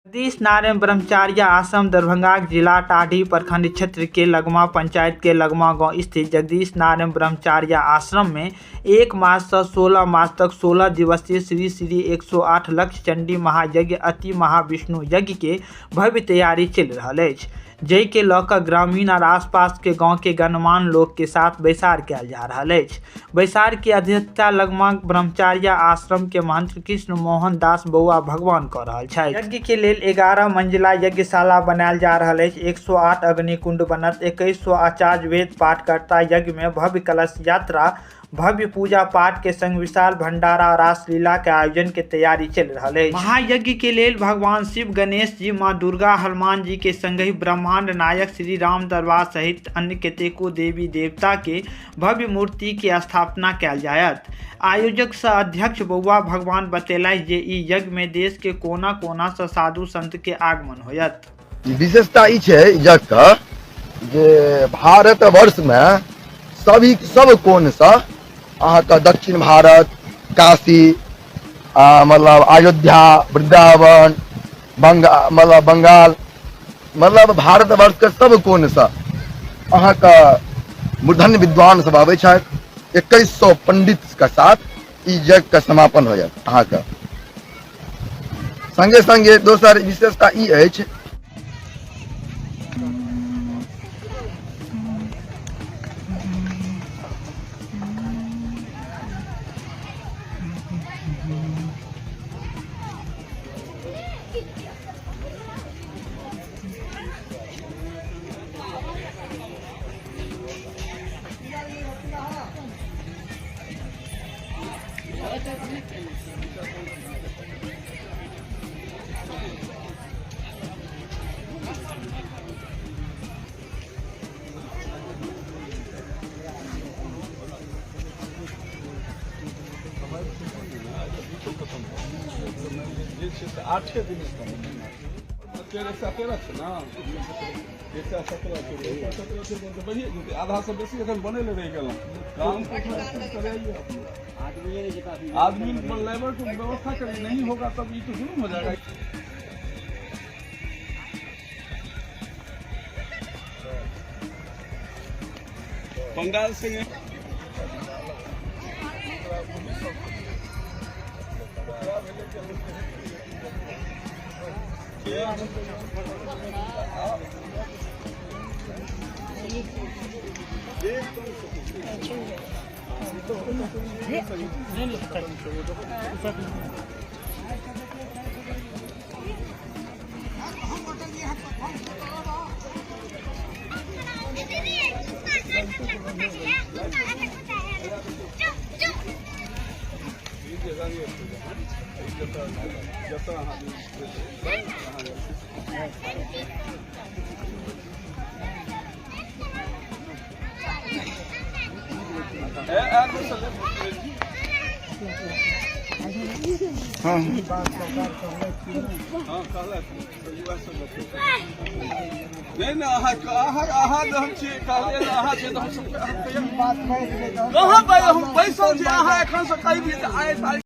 जगदीश नारायण ब्रह्मचार्य आश्रम दरभंगाक जिला टाढ़ी प्रखंड क्षेत्र के लगमा पंचायत के लगमा गांव स्थित जगदीश नारायण ब्रह्मचार्य आश्रम में 1 मार्च से 16 मार्च तक 16 दिवसीय श्री श्री 108 लक्ष चंडी महायज्ञ अति महाविष्णु यज्ञ के भव्य तैयारी चलि रहल अछि, जाहि के लऽ कऽ ग्रामीण और आसपास के गांव के गणमान्य लोक के साथ बैसार कयल जा रहल अछि। बैसार के अध्यक्षता लगमा ब्रह्मचार्य आश्रम के महंत कृष्ण मोहन दास बौआ भगवान कऽ रहल छथि। यज्ञ के लेल 11 मंजिला यज्ञशाला बनायल जा रहल अछि। 108 अग्निकुंड बनत। 2100 आचार्य वेद पाठकर्ता यज्ञ में भव्य कलश यात्रा, भव्य पूजा पाठ के संग विशाल भंडारा और रासलीला के आयोजन के तैयारी चलि रहल अछि। महायज्ञ के लेल भगवान शिव, गणेश जी, मां दुर्गा, हनुमान जी के संगहि ब्रह्मांड नायक श्री राम दरबार सहित अन्य कतेको देवी देवता के भव्य मूर्ति के स्थापना कयल जायत। आयोजक सह अध्यक्ष बौआ भगवान बतेलनि जे ई यज्ञ में देश के कोना कोना से साधु संत के आगमन होयत। विशेषता ई छै यज्ञ के जे भारत वर्ष में सभी सब कोण से अहाँके दक्षिण भारत, काशी, मतलब अयोध्या, वृंदावन, मतलब बंगाल, मतलब भारत वर्ष के सब कोण से अहाँके मूर्धन्य विद्वान सब आबै छथि। 2100 पंडित के साथ ई यज्ञ के समापन होयत अहाँके। संगे संगे दोसर विशेषता ई अछि आठे दिन 1313 छै ने, 117 छै, 117 छै तऽ बढ़िए जेतै। आधा से बेसी एखन बनेले रहि गेल। काम कराइए, आदमी लेबर के व्यवस्था करिए, नहीं होगा तब ये तो जुल्म हो जाएगा। बंगाल से नहीं, अहाँ अहाँ हम छियै कहलियै ने, अहाँ छियै तऽ हम सब कहाँ हम बैसल छी, अहाँ एखन से कहि दियै जे आइ तारीख।